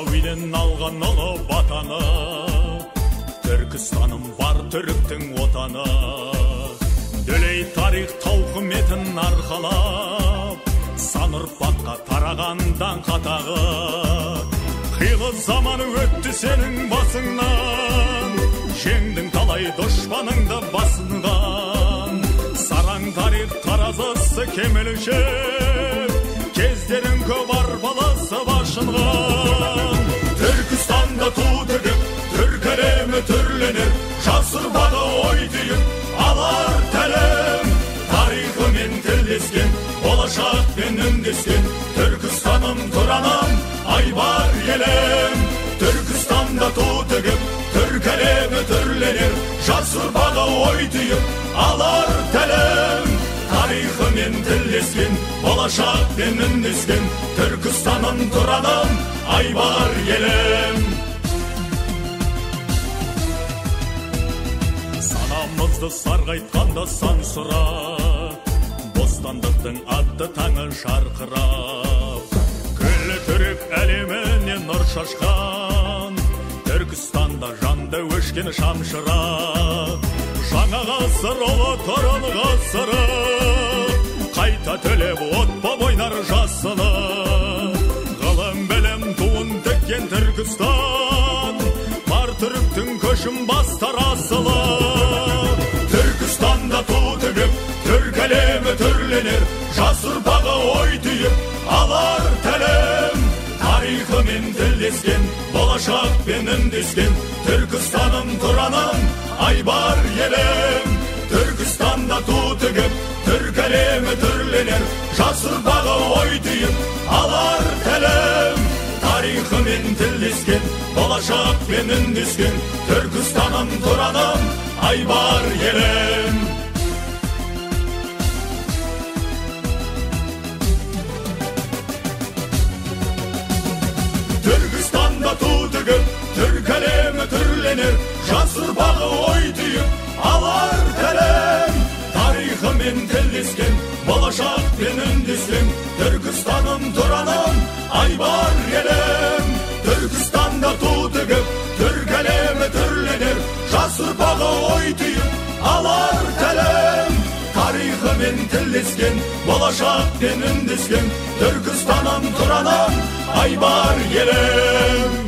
Яссауиден алған ұлы батаны, Түркістаным бар түріктің отаны. Дүлей тарих тауқыметін арқалап, сан ұрпаққа тараған даңқ атағы. Қилы заман өтті сенің басыңнан, жеңдің талай дұшпаныңды басынған. Сараң тарих таразысы кемелінше, кездерің көп арпалысып ашынған. Түркістанда ту тігіп, түркі әлемі түрленер, жас ұрпағы ой түйіп, алар тәлім. Тарихымен тілдескен, болашақпен үндескен, Түркістаным Тұраным, айбар елім. Түркістанда ту тігіп, түркі әлемі түрленер, жас ұрпағы ой түйіп, алар тәлім. Тарихымен тілдескен, болашақпен үндескен, Түркістаным Тұраным, айбар елім. Санамызды сарғайтқанда сан сұрақ, бостандықтың атты таңы жарқырап, күллі түрік әлеміне нұр шашқан, Түркістанда жанды өшкен шамшырақ. Жаңа ғасыр ұлы Тұран ғасыры, қайта төлеп от боп ойнар жасыны. Ғылым білім туын тіккен Түркістан, бар түріктің көшін бастар асылы. Түркістанда ту тігіп, түркі әлемі түрленер, жас ұрпағы ой түйіп, алар тәлім. Тарихымен тілдескен, болашақпен үндескен, Түркістаным Тұраным, айбар елім. Түркістанда ту тігіп, түркі әлемі түрленер, жас ұрпағы ой түйіп, алар тәлім. Тарихымен тілдескен, болашақпен үндескен, Түркістаным Тұраным, айбар елім. Түркістанда ту тігіп, түркі әлемі түрленер, жас ұрпағы ой түйіп, алар тәлім. Тарихымен тілдескен, болашақпен үндескен, Түркістаным Тұраным, айбар елім. Түркістанда ту тігіп, түркі әлемі түрленер, жас ұрпағы ой түйіп, алар тәлім. Тарихымен тілдескен, болашақпен үндескен, Түркістаным Тұраным, айбар елім.